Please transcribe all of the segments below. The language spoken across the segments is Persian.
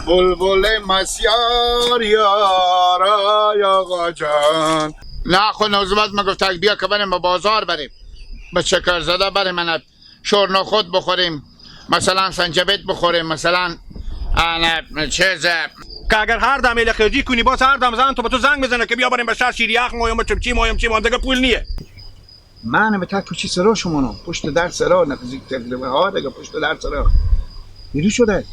بلبل مسیار یارا آقا جان. نه خود نوزبت من گفت بیا که بریم به بازار بریم، به چکر زده بریم، من شور نخود بخوریم، مثلا سنجبت بخوریم، مثلا چیز که اگر هر دم خرجی کنی باز هر دم زن تو به تو زنگ بزنه که بیا بریم به شهر شیر یخ مایم چی مایم چی مایم، دیگه پول نیه. من به تک پوچی سرا شما پشت در سرا نزدیک تقریبا ها دیگه پشت در سرا نیرو شده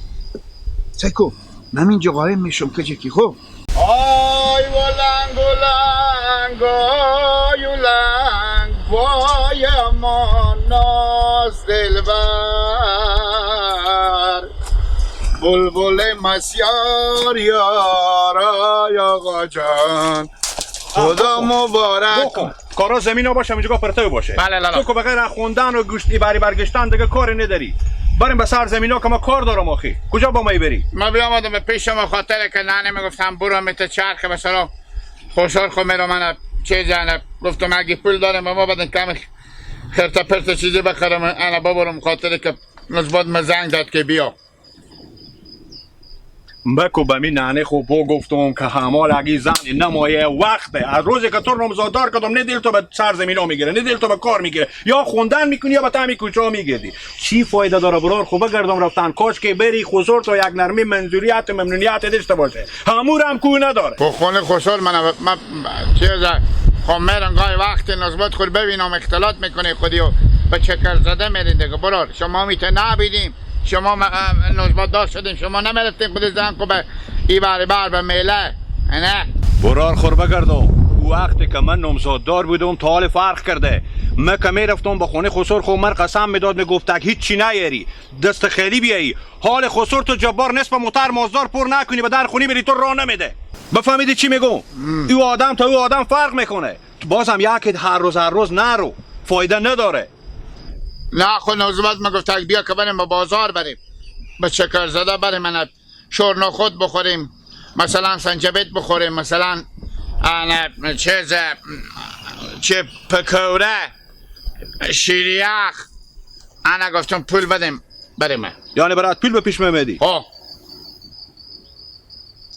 سکو من اینجا قایم میشم که چکی خوب. آی ولنگ ولنگ آی ولنگ وای امان ناز دلبر بلبل مسیار یارا آقا جان خدا مبارک. کارا زمین باشه اینجا پرتو باشه. بله لالا. تو که بغیر خوندن و گوشتی بری برگشتن دیگه کاری نداری. بریم به سر زمینا که ما کار دارم آخی. کجا با ما بری؟ ما بیامدم به پیشم خاطر که ننه میگفتم برو میت چرخ مثلا خوشحال خو میرم من چه جانب گفتم اگه پول دارم ما بدن کم خرت پرت چیزی بخرم انا ببرم خاطر که نسبت ما زنگ داد که بیا. بکو به می ننه خو بو گفتم که همال اگه زن نمایه وقته از روزی که تو نامزاددار کردم نه دل تو به سر زمینا میگیره نه دل تو به کار میگیره، یا خوندن میکنی یا به تعمی کوچه میگردی. چی فایده داره برار؟ خو بگردم رفتن کاش که بری خسر تو یک نرمی منظوریت و ممنونیت داشته باشه، همورم کو نداره. خو خونه خسر من من چیز خو میرم گاهی وقت نسبت خود ببینم اختلاط میکنی خودی و به چکر زده میرین دیگه. برار شما میته نبیدیم، شما نسبت دار شدیم، شما نمیرفتیم خود زن کو به ای بر بر به میله نه. برار خور بگردم وقتی که من نامزاددار بودم تا حال فرق کرده. من که میرفتم به خونه خسر خو من قسم میداد میگفت هیچ چی نیاری دست خیلی بیایی، حال خسر تو جبار نصف موتر مازدار پر نکنی به در خونی بری تو راه نمیده. بفهمیدی چی میگم؟ او آدم تا او آدم فرق میکنه. بازم یک هر روز هر روز نرو فایده نداره. نه خود نوزبت من گفت بیا که بریم به بازار بریم، به چکر زده بریم، من شور نخود بخوریم، مثلا سنجبت بخوریم، مثلا چیز چه پکوره شیریخ. انا گفتم پول بدیم بریم. یعنی برات پول به پیش میدی؟ ها.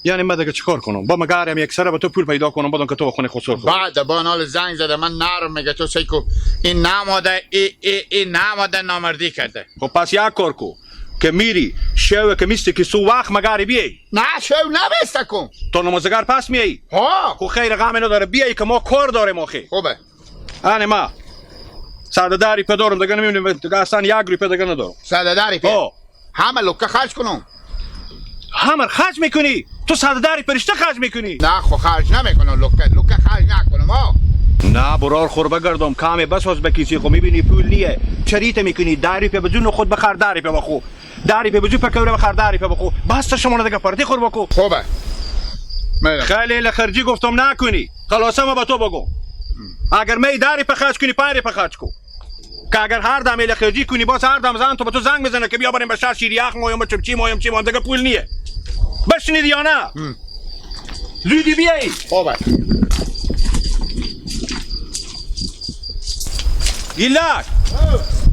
یعنی من دیگه چیکار کنم؟ با مگارم یک سره به تو پول پیدا کنم بدون که تو خونه خسر خور. بعد با نال زنگ زده من نرم میگه تو سیکو این نماده ای ای ای نماده نامردی کرده. خب پس یک کار کو که میری شو که میستی که سو وقت مگاری بیای. نه شو نبسته کن. تو نمازگر پس میای؟ ها. خب خیر غم نداره بیای که ما کار داریم آخی. خوبه. انه ما 110 روپیه دارم دیگه نمیدونم دیگه اصلا 1 روپیه دیگه ندارم. 110 روپیه؟ همه لوکه خرج کنم. همه خرج میکنی؟ تو 110 پرشته خرج میکنی؟ نه خو خرج نمیکنم لوکه لوکه خرج نکنم ها. نه برار خور بگردم کمی بس از بکیسی خو میبینی پول نیه چریت میکنی 10 روپیه بدون خود بخر 10 روپیه بخو 10 روپیه بدون پکوره بخر 10 روپیه بخو بس شما دیگه پرتی خور بکو. خوبه میرم. خیلی لخرجی گفتم نکنی خلاصه ما به تو بگم اگر می 10 روپیه خرج کنی 5 روپیه خرج کو که اگر هر دم لخرجی کنی باز هر دم زن تو به تو زنگ بزنه که بیا بریم به شهر شیر یخ مایم چی مایم چی مایم دیگه پول نیه. بشنیدی یا نه؟ زودی بیایی. خوبه. گیلک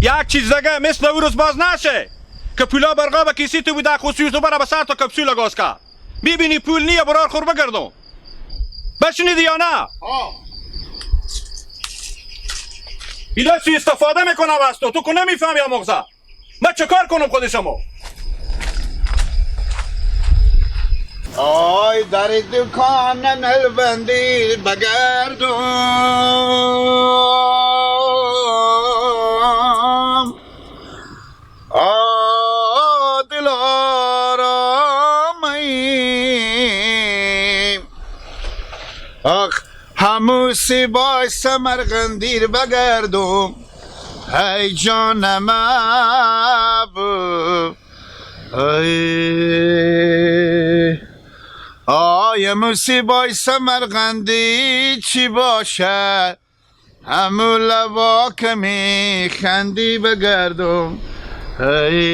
یک چیز دیگه مثل او روز باز نشه که پولا برقا به کیسی تو بوده خصوص تو برا به سر تا کپسول گاز کرد. میبینی پول نیه برار خور بگردم. بشنیدی یا نه؟ اینا سوء استفاده میکنم از تو، تو که نمیفهمی یا مغزه. من چه کار کنم خود شما؟ آی در دکان نلبندی بگردم آ دل آرامیم آخ هموسی بای سمرقندیر بگردم ای جانم ابو ای آی موسی بای سمرقندی چی باشه همو لبا که میخندی بگردم ای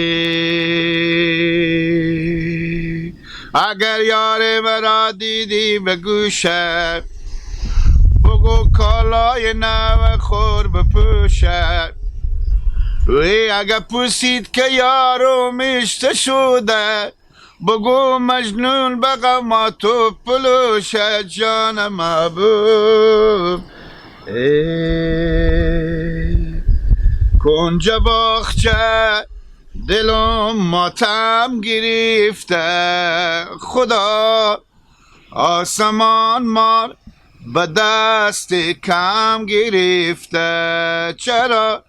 اگر یار مرا دیدی به گوشه بگو کالای نو خور بپوشه وی اگر پوسید که یارو میشته شده بگو مجنون بغم تو پلوش جان محبوب. ای کنج باغچه دلم ماتم گرفته، خدا آسمان مار به دست کم گرفته. چرا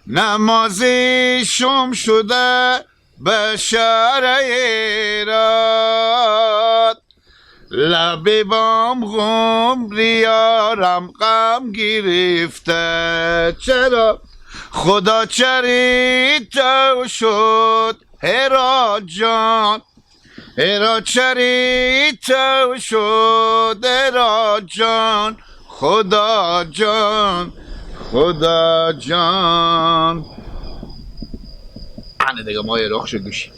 نمازی شم شده به شهر ایراد، لب بام غم ریارم غم گرفته. چرا خدا چری تو شد هرا جان، هرا چری تو شد هرا جان، خدا جان خدا جان. انه دیگه ما یه رخ شد گوشی.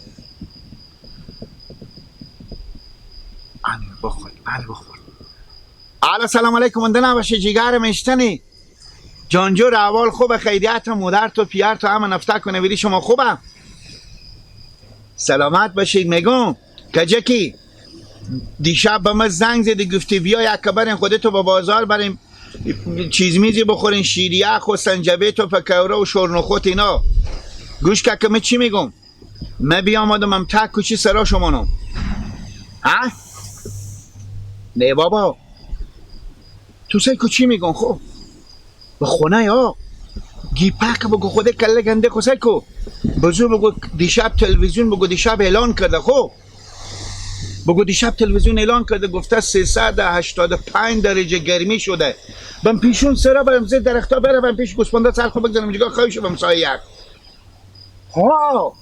انه بخور، انه بخور. الو سلام علیکم، انده نباشه جیگر مشتنی جانجور، احوال خوبه؟ خیریت مادر تو پیر تو همه نفته کنه ویری شما خوبه؟ سلامت باشید. میگم کجکی دیشب به من زنگ زدی گفتی بیا یک برین خودتو به بازار بریم چیز میزی بخورین، شیریخ و سنجبه تو پکوره و شورنخوت اینا. گوش که من چی میگم، من بیامدم هم تک کوچی سرا شمانم. ها؟ نه بابا تو سر کوچی میگم. خب به خونه یا گیپک بگو خود کله گنده خو کو بزو بگو دیشب تلویزیون بگو دیشب اعلان کرده. خب بگو دیشب تلویزیون اعلان کرده گفته 385 درجه گرمی شده. بم پیشون سرا برم زیر درختا برم پیش گوسفندا سر خو بگذارم جگاه خواهی بم سایه یک. ها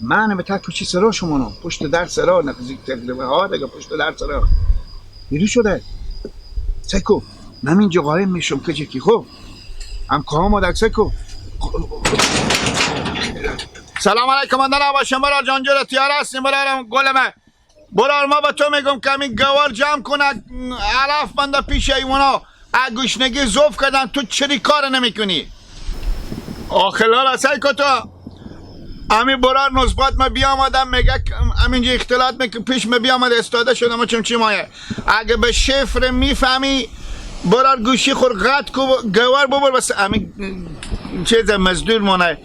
من به تک کوچی سرا شمانم پشت در سرا نزدیک ها دیگه پشت در سرا نیرو شده سکو. من اینجا قایم میشم که چکی. خب هم که آمد سکو. سلام علیکم اندر باشم برار جان جور تیار هستیم برارم گل من برار. ما به تو میگم که همین گوار جمع کنه علف بنده پیش ایوانا گوشنگی زوف کردن، تو چری کار نمیکنی؟ آخه لالا سیکو تو همین برار نسبت ما بیامدم میگه همینجا اختلاط میکنه پیش ما بیامد استاده شدم و چم چی مایه. اگه به شفر میفهمی برار گوشی خور قطع کو گوار ببر بس همین چیز مزدور مونه.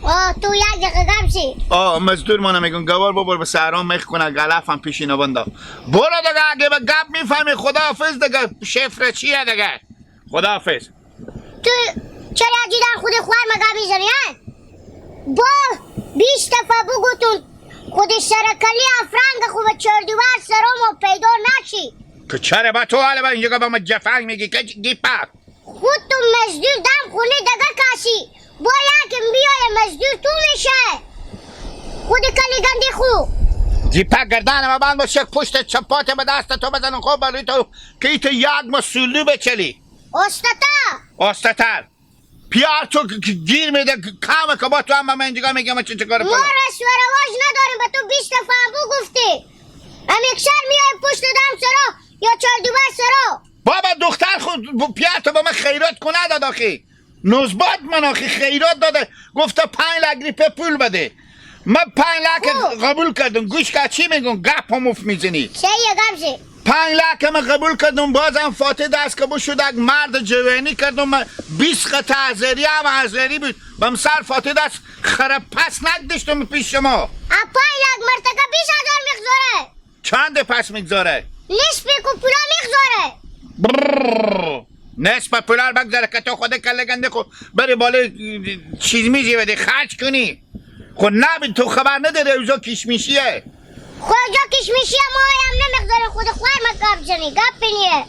تو یک دقیقه گم شی. مزدور مونه میگن گوار ببر بس آرام میخ کنه غلف هم پیش اینا بنده. برو دیگه اگه به گپ میفهمی خداحافظ دیگه. شفر چیه دیگه؟ خداحافظ. تو چرا جیدن خود خوار مگه میزنی ها؟ با 20 دفعه بگو تو خود سرکلی افرنگ خوب چردوار سرامو پیدا نشی. که چرا با تو حالا با اینجا با ما جفنگ میگی که گیپا خود تو مزدور دم خونه دگه کسی با یکم بیای مزدور تو میشه خود کلی گندی خو جیپا گردن ما بند باشه پشت چپات به دست تو بزنم. خب برای تو که تو یک مسئولی بچلی آستتر پیار تو گیر میده کامه که با تو هم من اینجا میگم چه کار کنم. ما رسم و رواج نداریم به تو 20 دفعه هم بگفتی هم یکشر میای پشت دم سرا یا چهار دوبر سرا. بابا دختر خود پیار تو به من خیرات کنه داد آخی نوزباد من آخی خیرات داده گفته 5 لک ریپه پول بده. من 5 لک قبول کردم. گوش که چی میگم گپ هم مف میزنی چه یه گپ شی 5 لک من قبول کردم. بازم فاتح دست که شد یک مرد جوانی کردم. من 20 قطعه ازری هم ازری بود بم سر فاتح دست خراب پس نداشتم پیش شما. 5 لک مرتکه 20,000 میگذاره. چند پس میگذاره؟ نصف کو پولا میگذاره. نصف پولا بگذاره که تو خود کله گنده خو بری بالای چیز میزی بدی خرج کنی. خب نه تو خبر نداری اوزا کشمیشیه. خود جا کشمیشیه ما هم نمیگذاره خود خوار ما گپ زنی گپ نیه.